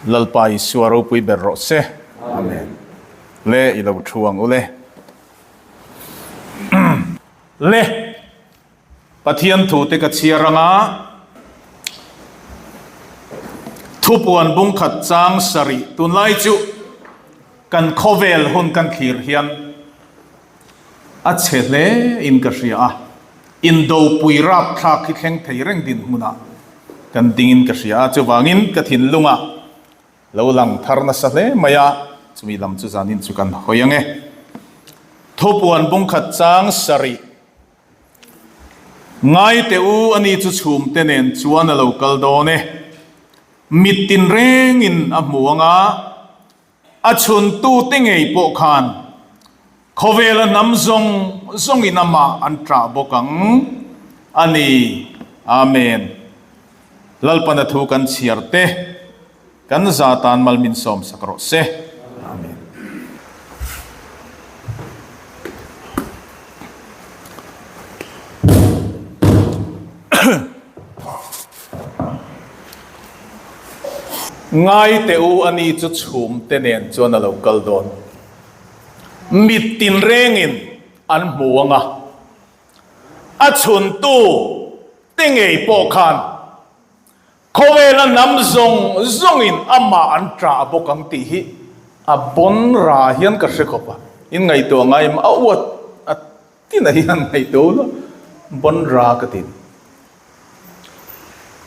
Lalpa Isua ropui ber rawh se. Amen. Le i lo thu ang u le. Le Pathian thu te ka chhiar anga thupuan bungkhat chang sarih tunlai chu kan khawvel hun kan thlir hian a chhe hle in ka hria a, indopui rapthlak hi thleng thei reng dinhmunah kan ding in ka hria a, chuvangin ka thinlungah lo lang thar nasa hle mai a, chumi lam chu zanin chu kan hawi ang e. Thupuan bungkhat chang sarih Ngai teh u, ani chu chhumte nen chuan a lo kal dawn e. Mit tinrengin a hmu ang a, A chhuntute ngei pawh khan khawvela hnam zawng zawngin amah an ṭah bawk ang a ni. Amen. Lalpana thu kan chhiar te, kan za tan mal min sawmsak rawh se. Amen. Ngai teh u, ani chu chhum te nen chuan a lo kal dawn. Mit tinrengin an hmu ang a, a chhuntu te ngei pawh khan khawvela hnam zawng zawngin amah an ṭah bawk ang tih hi a bawn ra hian ka hre khawp a, in ngaihtuah ngai a uat a Tina hian ngaihtuah ula bawn ra ka ti.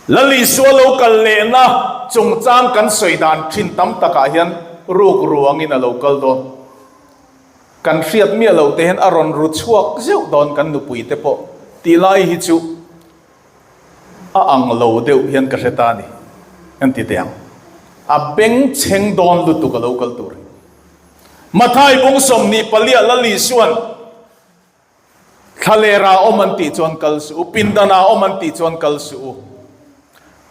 Lal Isua lo kal lehna chungchang kan sawi dan thin tam takah hian ruk ruangin a lo kal dawn. Kan hriat miah loh te hian a rawn ru chhuak zeuh dawn kan nupui te pawh tih lai hi chu a ang lo deuh hian ka hre ta a ni. Kan ti teh ang. A bengchheng dawn lutuk a lo kal tur hi. Mathai bung 24 Lal Isuan thlalera awm an tih chuan kal suh u, pindana awm an tih chuan kal suh u.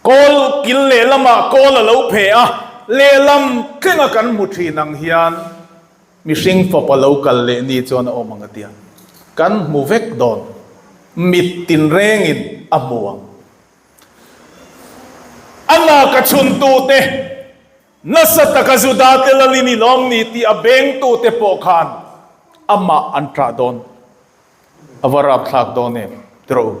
Kawl kil lehlamah kawl a lo phe a, lehlam tlenga kan hmu thin ang hian mihring fapa lo kal leh ni chuan a awm ang a tia. Kan hmu vek dawn, mit tinrengin a hmu ang. A laka chhuntute Nasa taka Juda te lalin i lawm ni tih a bengtute pawh khan amah an ṭah dawn. A va rapthlak dawn em? Ti rawh u.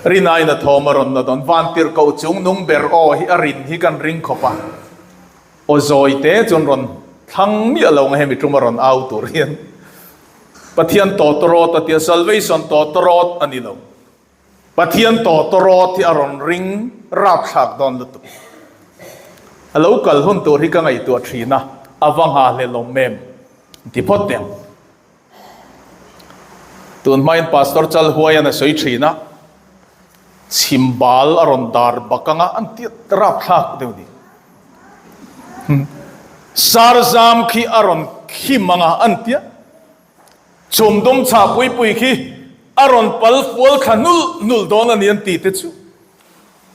Rinaiin a thawm a rawn la dawn. Vantirhkoh chung nung ber aw hi a rin hi kan ring khawp a. Aw zawi te chuan rawn thlang miah lo ang hemi tum a rawn au tur hian. Pathian tawtawrawt a tia, salvation tawtawrawt a ni lo. Pathian tawtawrawt hi a rawn ring rapthlak dawn lutuk. A lo kal hun tur hi ka ngaihtuah thin a, a va nghahlelawm em? Ti phawt teh ang. Tun hmain Pastor Chalhuaian a sawi thin a, chhimbal a rawn dar bak anga an ti rapthlak deuh ni. Sarzam khi a rawn khim anga an tia. Chhum dum chhah pui pui khi a rawn pal fual thla nul nul dawn a ni an tih te chu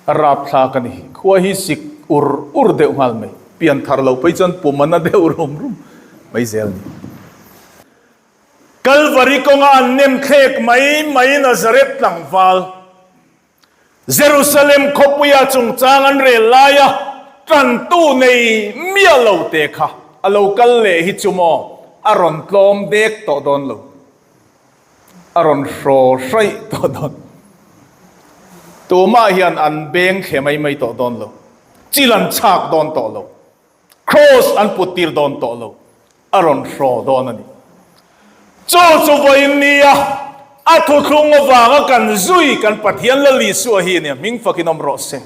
a rapthlak a ni. Khua hi sik ur ur deuh nghal mai. Pian thar lo phei chuan pum a na deuh rum rum mai zel a ni. Kalvari kawnga an nem thlek mai mai Nazareth tlangval. Jerusalem khawpuia chungchang an rel laia tantu nei miah lo te kha a lo kal leh hi chu maw a rawn tlawm dek tawh dawn lo, a rawn hraw hraih tawh dawn. Tumah hian an beng thle mai mai tawh dawn lo, chil an chhak dawn tawh lo. Kraws an put tir dawn tawh lo, a rawn hraw dawn a ni. Chu chu vawiin nia a thuthlung avanga kan zui kan Pathian Lal Isua hi nia hming fakin awm rawh se.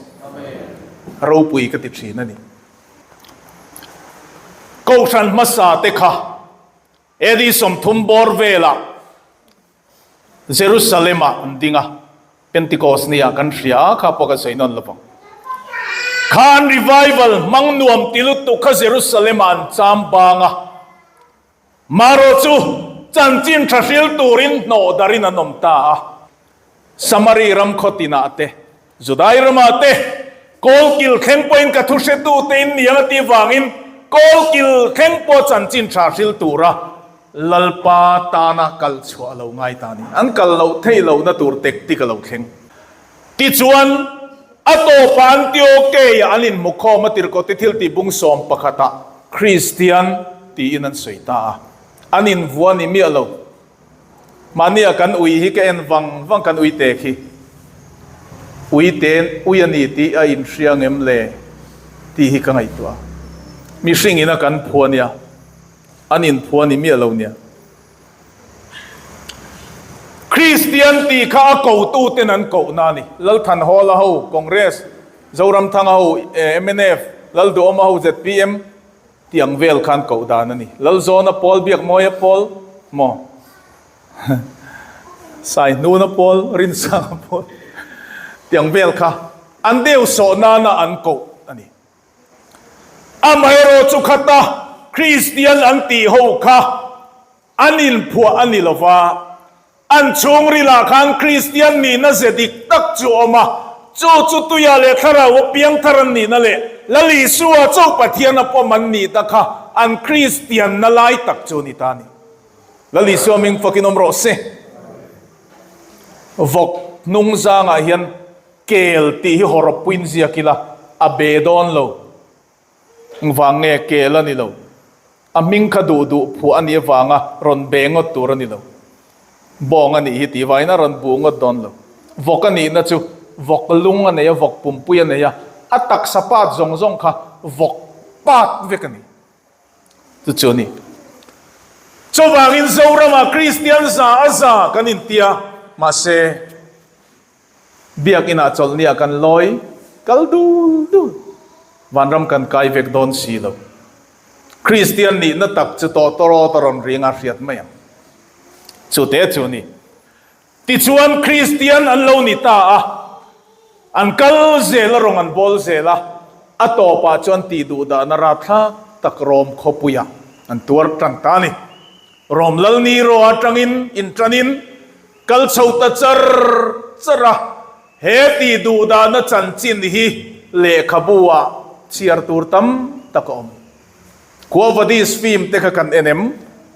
Ropui ka ti thin a ni. Kohhran hmasa te kha AD 30 bawr velah Jerusalem-ah an ding a, Pentecost nia kan hria a, kha pawh kan sawi nawn lovang. Khan revival hmang nuam ti lutuk kha Jerusalem-ah an cham bang a, marawh chu chanchin tha hril turin hnawh darin an awm ta a. Samari ram khaw tinah te, Judai ramah te, kawlkil thleng pawhin ka thu hretute in niang a tih vangin kawlkil thleng pawh chanchin tha hril tura Lalpa tana kal chhuah a lo ngai ta a ni. An kal loh theih lohna tur tactic a lo thleng. Tichuan, A tawpah Antiokei-ah an inhmu khawm a, Tirhkohte thiltih bung 11ah Kristian tiin an sawi ta a. An invuah ni miah lo. Mahnia kan ui hi ka en vang vang kan ui te khi. Ui te ui a ni tih a inhria ngem le tih hi ka ngaihtuah a. Mihring ina kan phuah nia, an inphuah ni miah lo nia. Kristian tih kha a kotu ten an kohna a ni. Lalthanhawla ho Congress, Zoramthanga ho mnf, Lalduhawma ho zpm, Tih ang vel khan koh dan a ni. Lalzawna pawl, Biakmawia pawl maw? Saihnuna pawl, Rinsanga pawl tih ang vel kha an deu sawh nana an koh a ni. Amaherawh chu khata Kristian an tih ho kha an inphuah a ni lova, An chhungrilah khan Kristian nihna ze dik tak chu a awm a, chu chu tuia leh thlarau a piangthar an nihna leh Lal Isua chauh Pathian a pawm an nih ta kha an Kristianna lai tak chu a ni ta a ni. Lal Isua hming fakin awm rawh se. Vawk hnung zangah hian kel tih hi hawrawppuiin ziak ila a be dawn lo. Engvang nge kel a ni lo? A hming kha duh duh phuah a nih avanga rawn be ngawt tur a ni lo. Bawng a nih hi tih vangin a rawn bu ngawt dawn lo. Vawk a nihna chu vawk lung a nei a, vawk pumpui a nei a, a taksa pat zawng zawng kha vawk pat vek a ni. Chu chu a ni. Chuvangin Zoramah Kristian za a za kan intia, mahse, Biakinah chawlhniah kan lawi kal dul dul. Vanram kan kai vek dawn si lo. Kristian nihna tak chu tawtawrawt a rawn ring a hriat mai ang. Chute chu ni. Tichuan Kristian an lo ni ta a, an kal zel a rawng an bawl zel a, a tawpah chuan tih duh dahna rapthlak tak Rom khawpuiah an tuar tan ta a ni. Rom Lal Nero atangin intanin Kal chho ta char char a, he tih duh dahna chanchin hi lehkhabu ah chhiar tur tam tak a awm. Quo Vadis film te kha kan en em?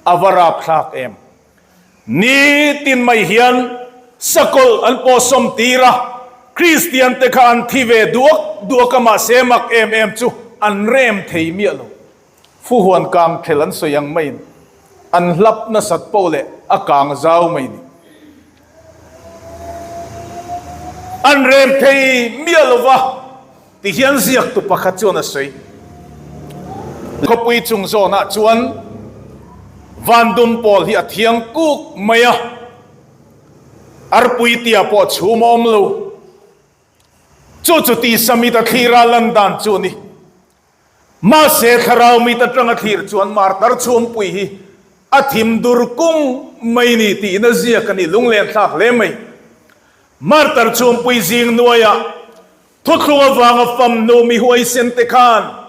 A va rapthlak em? Nitin mai hian sakawlh an pawhsawm tir a, Kristian te kha an thi ve duak duak a mahse mak em em chu an rem thei miah lo. Fuhuan kang thlel an sawi ang maiin an hlap nasat poh leh a kang zau mai ni. An rem thei miah lova ti hian ziaktu pakhat chuan a sawi. Khawpui chung zawnah chuan vandum pawl hi a thiang kuk mai a, arpui tia pawh chhum a awm lo. Chu chu tisa mit a thlir a lan dan chu a ni. Mahse, thlarau mit atanga thlir chuan martar chhumpui hi a thim dur kung mai ni tiin a ziak a ni, lunglen thlak hle mai. Martar chhumpui zing nuaiah thuthlung avanga famnu mi huaisen te khan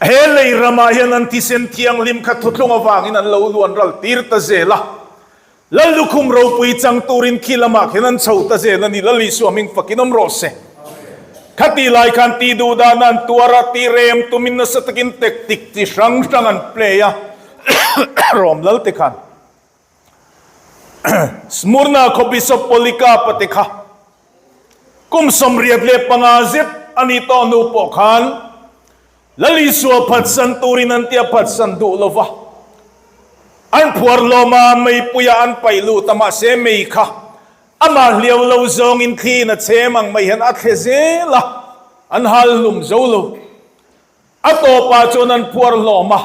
he lei ramah hian an thisen thianghlim kha thuthlung avangin an lo luan ral tir ta zel a. Lal lukhum ropui chang turin khi lamah khian an chho ta zel a ni, Lal Isua hming fakin awm rawh se. Khati lai khan tih duh dan an tuar a, tih rem tumin nasa takin tactic chi hrang hrang an play a, Rom Lal te khan Smurna khaw Bishop Polycarp-a te kha kum 85 zet a nih tawh hnu pawh khan Lal Isua phatsan turin an tia phatsan duh lo va, an phuar hlawm a, meipuia an paih lut a, mahse mei kha amah hliau lo zawngin thliin a chhem ang mai hian a thle zel a, an hal hlum zo lo. A tawpah chuan an phuar hlawm a,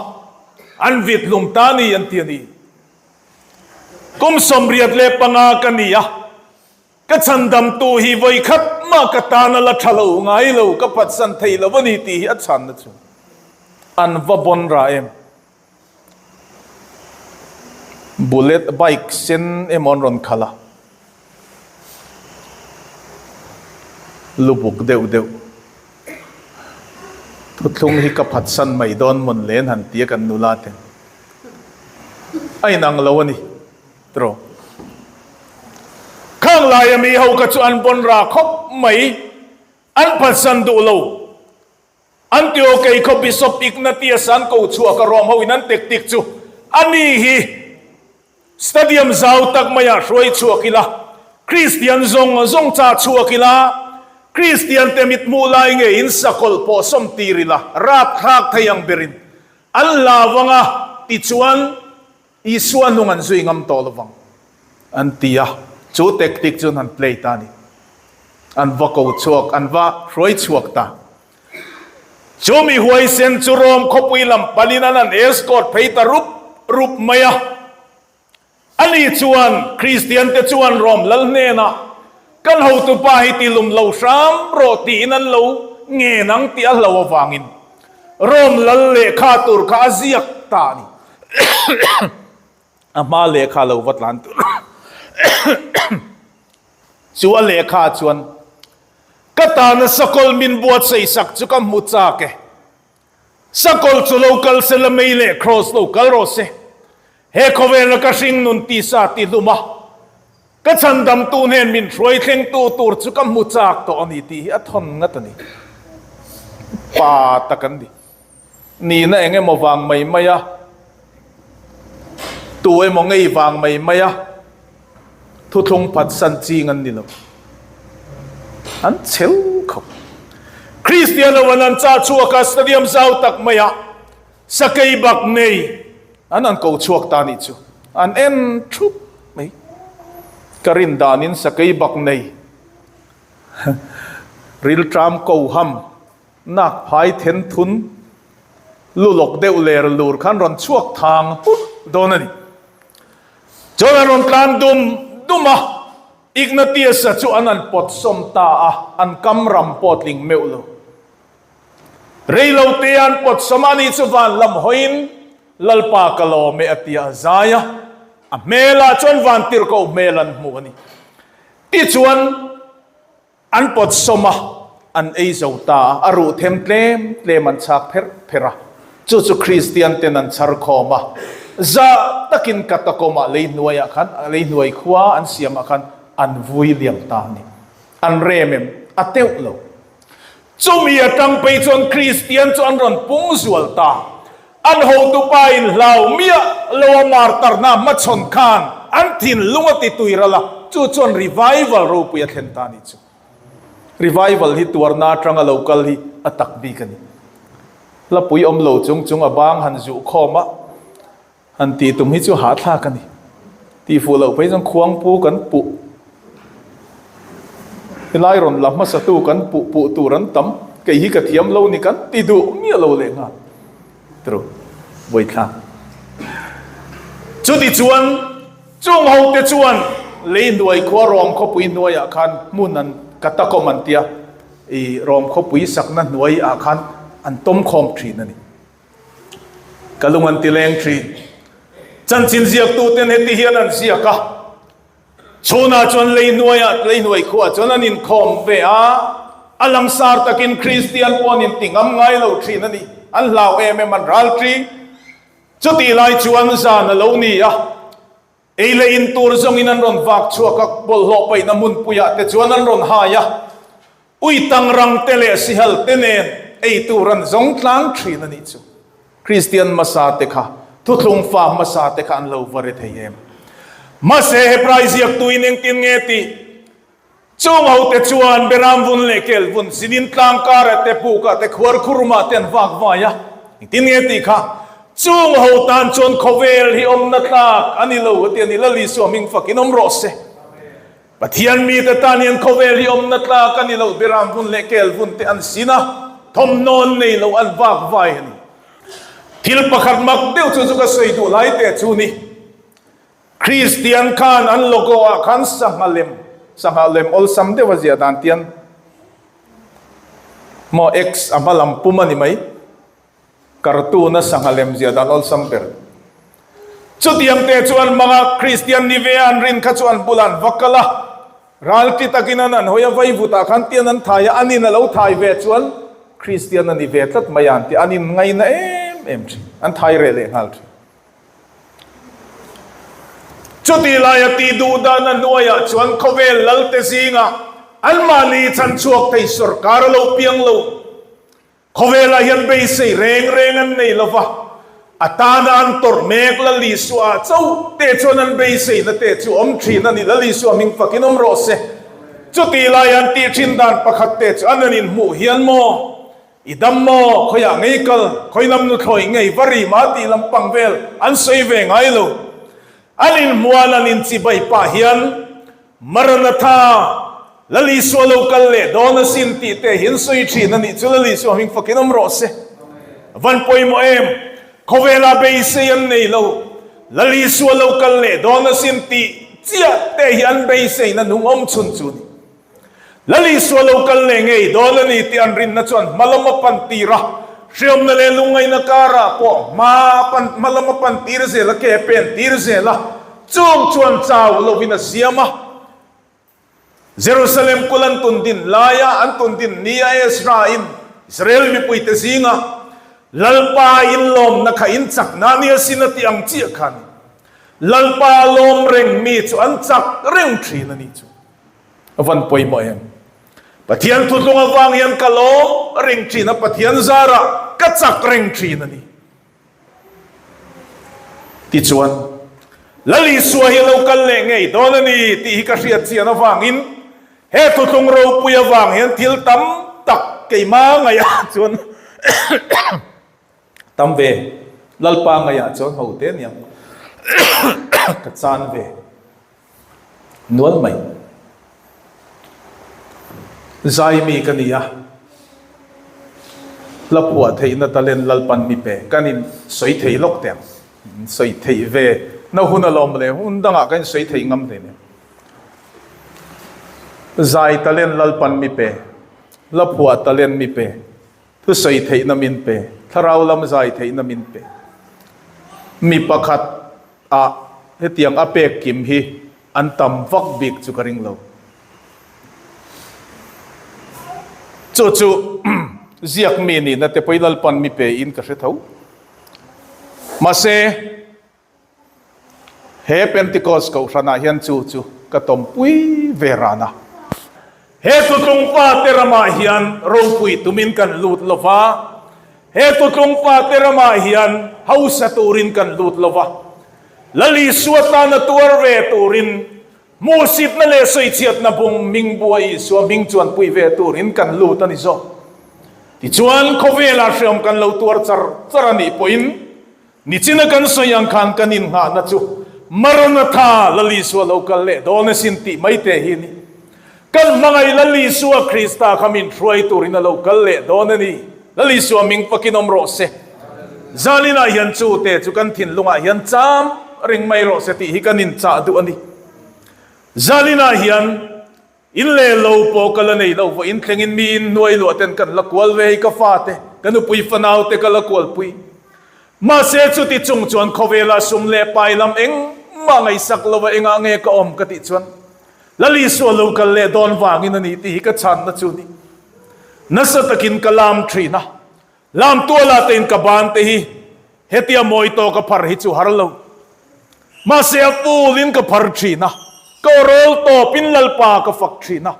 an vit hlum ta ni an ti a ni. Kum 85 ka ni a. Ka chhandamtu hi vawi khat mah ka tan a la tha lo ngai lo, ka phatsan thei lo a ni tih hi a chhanna chu an va bawn ra em. Bullet bike sen emaw an rawn khalh a, lubuk deuh deuh thuthlung hi ka phatsan mai dawn mawn le an han ti a kan nula ten a inang lo a ni. Tiraw? Khang laia mi ho kha chu an pawn ra khawp mai, an phatsan duh lo. Antiokei khaw Bishop Ignatius an ko chhuak a ruam ho in an tek tik chu a ni hi stadium zau tak maiah hruai chhuak ila, Kristian zawng zawng chah chhuak ila. Kristiante mithmuh lai ngeiin sakawlh pawh sawm tir ila, rapthlak thei ang berin an hlau ang a, tichuan Isua hnung an zui ngam tawh lovang, an ti a. Chu tactic chu an han play ta a ni. An va ko chhuak, an va hruai chhuak ta. Chu mi huaisen chu Rome khawpui lam palin an han escort phei ta rup rup mai a. Ani chuan Kristiante chuan Rome lal hnenah, Kan hotupa hi ti lum lo hram rawh tiin an lo ngen ang tih a hlo avangin Rome lal lehkha tur kha a ziak ta a ni. A hma lehkha lo va tlan tur chu a lehkha chuan, Ka tana sakawlh min buatsaihsak chu ka hmu chak e. Sakawlh chu lo kal se la mei leh kraws lo kal rawh se. He khawvela ka hring nun tisa ti hlum a, ka chhandamtu hnen min hruai thlengtu tur chu ka hmu chak tawh a ni tih hi a thawn ngat a ni. Pa tak an ni. Nihna eng emaw vang mai mai a, tu emaw ngei vang mai mai a, Thuthlung phatsan ching an ni lo. An chhel khawp. Kristian lo an an chah chhuak a, stadium zau tak maiah sakei bak nei an an ko chhuak ta nih chu. An en thup mai. Ka rin danin sakei bak nei rilṭam ko ham nak phai then thun lulawk deuh ler lur khan rawn chhuak thang hut dawn a ni. Chuan an rawn tlan dum dum a, Ignatius-a chu an an pawt sawm ta a, an kam ram pawh tling meuh lo. Rei lo te an pawt sawm a, ani chu van lam hawiin Lalpa ka lawm e a ti a, a zai a, a hmelah chuan van tirhkoh hmel an hmu a ni. Tichuan. An pawt sawm a, an ei zo ta a, a ruh them tlem tlem an chhak pherh pherh a, chu chu Kristian ten an chhar khawm a, zah takin Katakawmah lei hnuaiah khan, lei hnuai khua an siamah khan an vui liam ta a ni. An rem em? A teuh lo. Chumi atang phei chuan Kristian chu an rawn pung zual ta. An hotupa in hlau miah lo a martarna hmachhawn khan an thinlung a ti tui ral a, chu chuan revival ropui a thlen ta a nih chu. Revival hi tuarna atanga lo kal hi a tak bik a ni. Hlapui awm lo chung chung a bang han zuh khawm a. Han tih tum hi chu hahthlak a ni. Tih fuh loh phei chuan khuangpu kan puh, helai rawn la hmasatu kan puh puh tur an tam, kei hi ka thiam lo ni kan ti duh miah lo leh nghal. Tru, Vawithlak. Chuti chuan chung hote chuan lei hnuai khua Rom khawpui hnuaiah khan hmun an catacomb an tia, i Rom khawpui sakna hnuaiah khan an tawm khawm thin a ni. Ka lung an ti leng thin. Chanchin ziaktuten heti hian an ziak a, Chhunah chuan lei hnuaiah, lei hnuai khuah chuan an inkhawm ve a, a langsar takin Kristian pawh an inti ngam ngai lo thin a ni. An hlau em em, an ral thi. Chutih lai chuan zan a lo ni a, Ei leh in tur zawngin an rawn vak chhuak a, bawlhhlawh paihna hmunpuiah te chuan an rawn hai a, ui tangrang te leh sihal te nen ei tur an zawng tlang thin a nih chu. Kristian hmasa te kha, thuthlung fa hmasa te kha an lo va re thei em? Mahse Hebrai ziaktuin engtin nge tih? Chung hote chuan Beram vun leh kel vun zinin tlang karah te pukah te khuar khurumah te an vak vai a, engtin nge tih kha chung ho tan chuan khawvel hi awmna tlak a ni lo a ti a ni, Lal Isua hming fakin awm rawh se. Pathian mite tan hian khawvel hi awmna tlak a ni lo, Beram vun leh kel vun te an sin a, thawmhnawn nei lo an vak vai a ni. Thil pakhat mak deuh chu chu ka sawi duh lai te chu ni. Kristian khan an logo ah khan sangha lem, sangha lem awlsam deuh a ziah dan tian maw X a hma lam pum a ni mai, cartoon a sangha lem ziah dan awlsam ber. Chutiang te chuan hmanga Kristian ni ve a an rin kha chu an bulah an va kal a, ralti takin an an hawi a, vaivutah khan tian an thai a, anin a lo thai ve chuan Kristian a ni ve tlat mai a an ti, an inngaina em em thin, an thai reh leh nghal thin. Chuti laia tih duh dahna hnuaiah chuan khawvel lalte zingah anmahni chhanchhuak thei sawrkar a lo piang lo. Khawvelah hian beisei reng reng an nei lo va, a tana an tawrh mek Lal Isua chauh te chuan an beiseina te chu awm thin a ni. Lal Isua hming fakin awm rawh se. Chutih lai an tih thin dan pakhat te chu an an inhmuh hian maw? I dam maw? Khawiah ngei kal? Khawi lam nuthlawi ngei va ri ma tih lampang vel an sawi ve ngai lo. An inhmuan an inchibai pah hian Maranatha, Lal Isua lo kal leh dawn asin tih te hi an sawi thin a nih chu Lal Isua hming fakin awm rawh se. Van pawimawh em? Khawvela beisei an nei lo. Lal Isua lo kal leh dawn asin tih chiah te hi an beiseina nung awm chhun chu a ni. Lal Isua lo kal leh ngei dawn a ni tih an rinna chuan hma lam a pan tir a, hriamna leh lungngaihna karah pawh hma a pan hma lam a pan tir zel a, ke a pen tir zel a, chung chuan chau lovin a siam a. Jerusalem kul an tun din laia an tun din ni a Ezra in Israel mipuite zinga Lalpa inlawmna kha in chakna nia sin a tih ang chiah kha a ni. Lalpa lawm reng mi chu an chak reng thin a nih chu. A van pawimawh em? Pathian thutlung avang hian ka lawm reng thin a, Pathian zarah ka chak reng thin a ni. Tichuan, Lal Isua hi lo kal leh ngei dawn a ni tih hi ka hriat chian avangin he thutlung ropui avang hian thil tam tak keimah ngaihah chuan tam ve, Lalpa ngaihah chuan ho te aniang ka chan ve. Nual mai. Zai mi ka ni a, hla phuah theihna talent Lalpan mi pe. Kan in sawi thei lawk teh ang. In sawi theih ve na hun alawm le, hun dangah kan in sawi theih ngam hle nia. Zai talent Lalpan mi pe, hla phuah talent mi pe, thusawi theihna min pe, thlarau lam zai theihna min pe. Mi pakhat Ah, hetiang a pek kim hi an tam vak bik chu ka ring lo. Chu chu ziak mi nihna te pawhin Lalpan mi pe in ka hre tho. Mahse, he Pentecost kohhranah hian chu chu ka tawmpui ve ran a. He tutlung fate ramah hian ropui tumin kan lut lo va, he tutlung fate ramah hian hausa turin kan lut lo va, Lal Isua tana tuar ve turin, hmuhsitna leh sawichhiatna bung hming bua Isua hming chuan pui ve turin kan lut a ni zawk. Tichuan, khawvelah hreawm kan lo tuar char char a nih pawhin, Nichina kan sawi ang khan kan innghahna chu Maranatha, Lal Isua lo kal leh dawn asin tih mai te hi a ni. Kan hmangaih Lal Isua Krista kha min hruai turin a lo kal leh dawn a ni. Lal Isua ming fakin awm rawh se. Zalinah hian chu te chu kan thinlungah hian cham reng mai rawh se tih hi kan inchah duh a ni. Zalinah hian In leh lo pawh ka la nei lo, vawiin thlengin mi in hnuai luah ten kan la kual ve hi ka fate, ka nupui fanau te ka la kualpui. Mahse chuti chung chuan khawvela sum leh pai lam engmah ngaihsak lova engah nge ka awm ka tih chuan Lal Isua lo kal leh dawn vangin a ni tih hi ka chhanna chu ni. Nasa takin ka lam thin a, Lam tuala tein ka ban te hi hetia mawi tawk a phar hi chu har lo. Mahse a full in ka phar thin a, ka awrawl tawp in Lalpa ka fak thin a,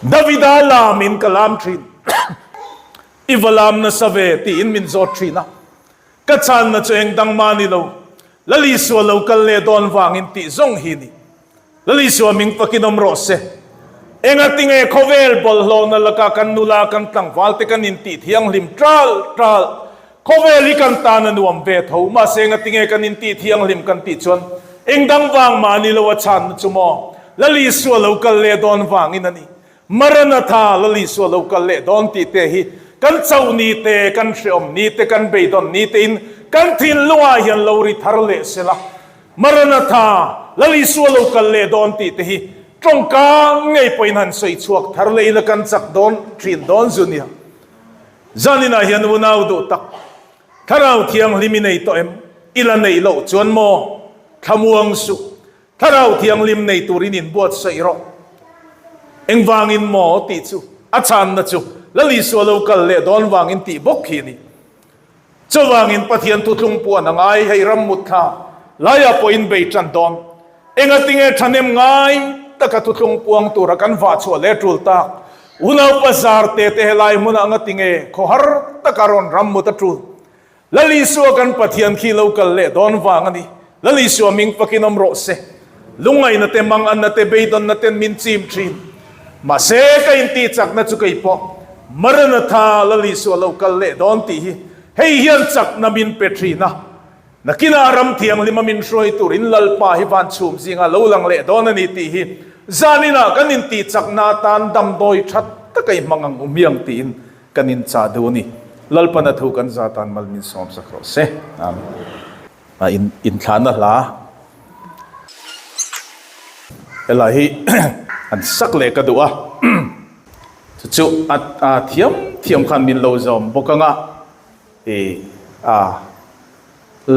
Davida lam in ka lam thin. I va lam nasa ve tiin min zawt thin a, ka chhanna chu eng dang mah ni lo, Lal Isua lo kal leh dawn vangin tih zawng hi ni. Lal Isua ming fakin awm rawh se. Engatinge khawvel bawlhhlawhna laka kan nula kan tlangval te kan intih thianghlim ṭal ṭal. Khawvel hi kan tan a nuam ve tho. Mahse engatinge kan intih thianghlim kan tih chuan eng dang vang mah ni lo a chhanna chu maw? Lal Isua lo kal leh dawn vangin a ni. Maranatha, Lal Isua lo kal leh dawn tih te hi kan chauh ni te, kan hreawm ni te, kan beidawn ni tein kan thinlungah hian lo ri thar leh se la. Maranatha, Lal Isua lo kal leh dawn tih te hi tawngka ngei pawhin han sawi chhuak thar leh ila kan chak dawn thin dawn zu nia. Zaninah hian unau duh tak, Thlarau Thianghlim i nei tawh em? I la neih loh chuan maw? Thlamuang suh. Thlarau Thianghlim nei turin inbuatsaih rawh. Engvangin maw tih chu a chhanna chu Lal Isua lo kal leh dawn vangin tih bawk hi a ni. Chuvangin Pathian thutlung puan a ngai hei ram mut thla laiah pawh in bei tan dawn. Engatinge thahnem ngai taka thutlung puang tura kan vah chhuah leh tul tak? Unau bazar te te helai hmunah ngatinge khawhar taka rawn ram mut a tul? Lal Isua kan Pathian khi lo kal leh dawn vang a ni. Lal Isua ming fakin awm rawh se. Lungngaihna te, manganna te, beidawnna ten min chim thin. Mahse, ka intihchakna chu kei pawh Maranatha, Lal Isua lo kal leh dawn tih hi hei hian chakna min pe thin a. Nakinah ram thianghlima min hruai turin Lalpa hi van chhum zinga lo lang leh dawn a ni tih hi zaninah kan intihchakna atan damdawi tha taka i hmang ang u hmiang tiin kan inchah duh a ni. Lalpan a thu kan za tan mal min sawmsak rawh se. Amen. A inthlahna hla helai hi an sak leh ka duh a, chu chu a thiam thiam khan min lo zawm bawk ang a, i a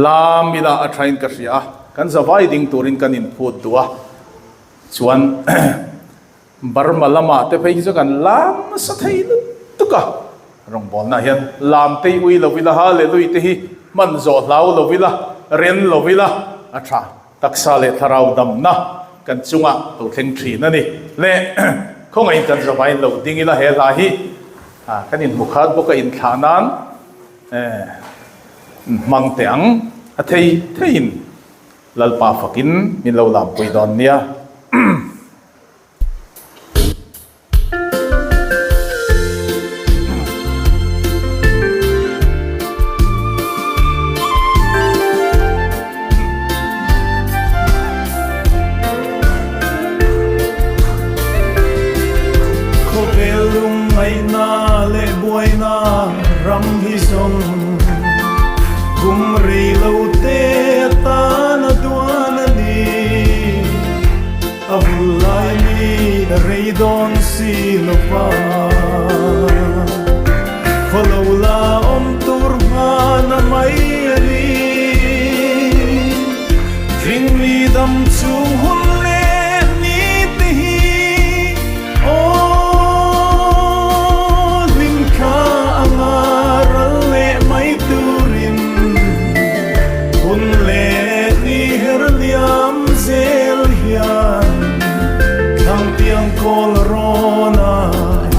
lam ila a thain ka hria a, kan zavai ding turin kan inphut duh a, chuan Burma lamah te phei hi chu kan lam nasa thei lutuk a, rawngbawlna hian lam te hi ui lo ila, hallelujah te hi hman zawh hlau lo ila, ren lo ila a tha. Taksa leh thlarau damna kan chungah lo thleng thin a ni. Le khawngaihin kan zavaiin lo ding ila he hla hi kan inhmu khat bawk a inthlah nan hmang teh ang a thei theiin Lalpa fakin min lo lampui dawn nia. Khawvel lungngaihna leh buaina ram hi zawng kum rei lo te atana duan a ni. A vul lai mi rei dawn si lo va. Khaw lo la awm tur hman a mai a ni. Ding mi dam chung hun leh ni te hi aw hlim thla anga ral leh mai turin hun leh ni her liam zel hian thlang piang kawl rawn a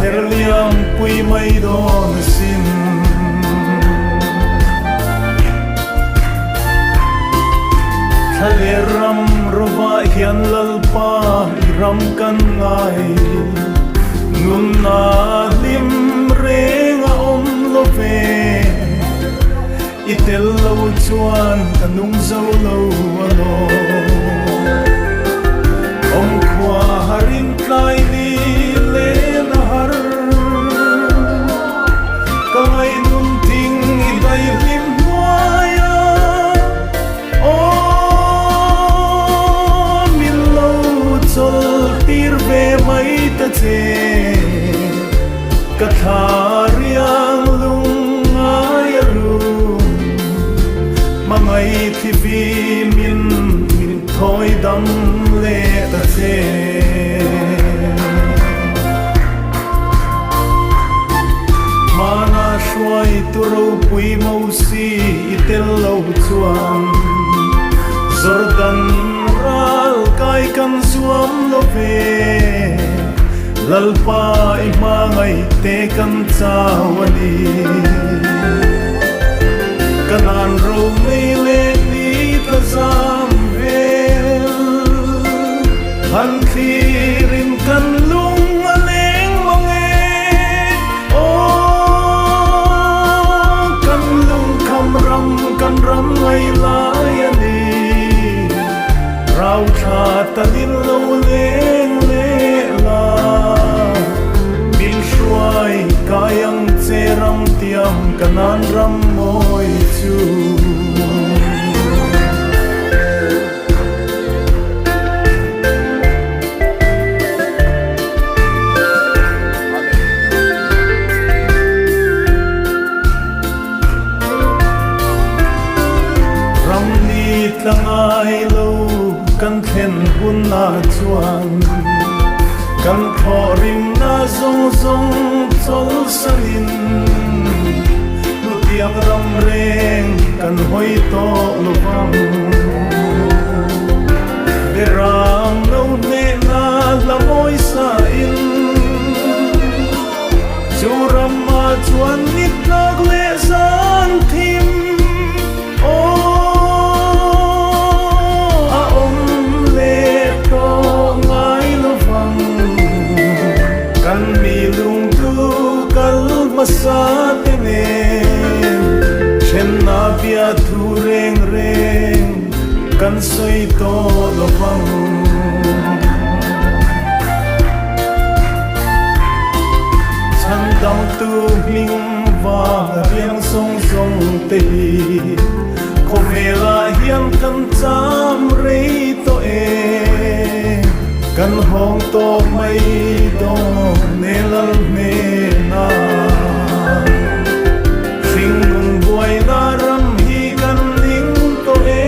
her liam pui mai dawn asin. Thla leh ram rawah hian Lalpa i ram kan ngai nunna hlim reng a awm lo ve. I tel lo chuan ka nung zo lo alawm. Awmkhua harin tlai ni len a har. Ka ngaihnun thing i daihlim hnuai a, aw min lo chawl tir ve mai ta che. Ka thla riang lung ngai a rum, hmangaih thi fim in min thawi dam leh ta che. Hmana hruaitu ropui Mosi i tel lo chuan Jordan ral kai kan zuam lo ve. Lalpa i hmangaih te kan chau a ni. Kanan ro nei leh ni tla zam vel. Han thlir in kan lung a leng mang e. Aw, kan lung kham ram kan ram ngai lai a ni. Rau thla talin lo leng leh la, min hruai kai ang che ram tiam kanan ram mawi chu. Ram ni tla ngai lo kan thlen hunah chuan kan thawhrimna zawng zawng chawlhsanin hnutiang ram reng kan hawi tawh lo vang. Berang lo hnehna hla mawi sain. Chu ramah chuan ni tlak leh zan thim aw a awm leh tawh lo vang. Chhandamtu hming vang a riang zawng zawng te hi khawvelah hian kan cham rei tawh e. Kan hawng tawh mai dawn e lal hnenah. Hringnun buaina ram hi kan ning tawh e.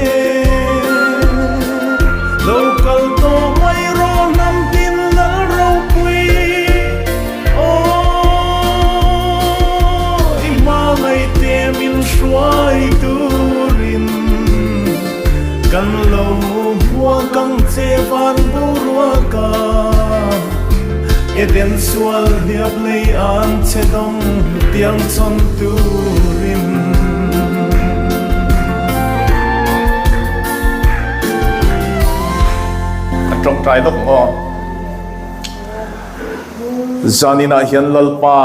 Lo kal tawh mai rawh hnam tin lal ropui. Aw i hmangaihte min hruai turin kan lo hmuak ang che van boruak a. Eden sual hliap lei an che dawng tiang chawn turin. Kan tawngtai lawk maw? Zaninah hian Lalpa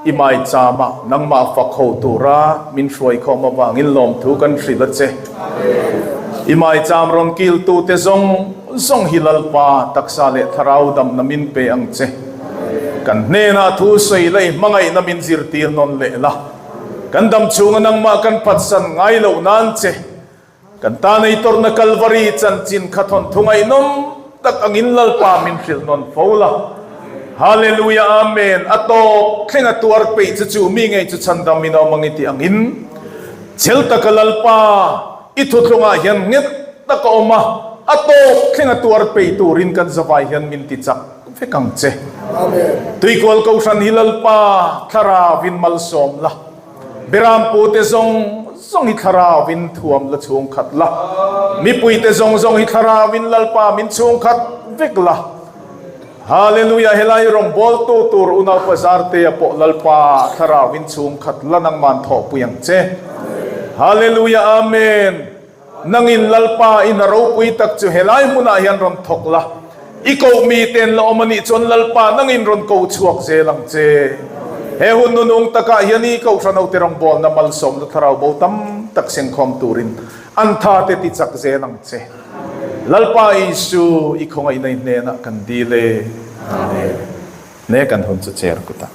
i maichama nangmah fak ho tura min hruai khawm avangin lawmthu kan hrilh a che. I maicham rawn kiltute zawng zawng hi Lalpa taksa leh thlarau damna min pe ang che. Kan hnenah thu sawi la i hmangaihna min zirtir nawn leh la. Kan dam chhunga nangmah kan phatsan ngai loh nan che. Kan tan ei tawrhna Kalvari chanchin kha thawnthu ngaihnawm tak angin Lalpa min hrilh nawn fo la. Hallelujah Amen A tawp thleng a tuar peih chu chu mi ngei chu chhandam in a awm ang i tih angin chhel taka Lalpa i thuthlungah hian nghet tak a awm a, a tawp thleng a tuar peih turin kan zavai hian min ti chak vek ang che. Tuikual Kohhran hi Lalpa thlarauin malsawm la. Berampute zawng zawng hi thlarauin thuam la chhungkhat la, mipuite zawng zawng hi thlarauin Lalpa min chhungkhat vek la. Hallelujah Helai rawngbawltu tur unaupa Zartea pawh Lalpa thlarauin chhungkhat la nangman thawhpui ang che. Hallelujah Amen. Nangin Lalpa in a ropui tak chu helai hmunah hian rawn thawk la, i koh miten la awm a nih chuan Lalpa nangin rawn ko chhuak zel ang che. He hun nunung takah hian i Kohhran hote rawngbawlna malsawmna thlarau bo tam tak sengkhawm turin an tha te ti chak zel ang che. Lalpa Isu, i khawngaihna i hnenah kan dil e. Amen. Ne kan hun chu chair kutah.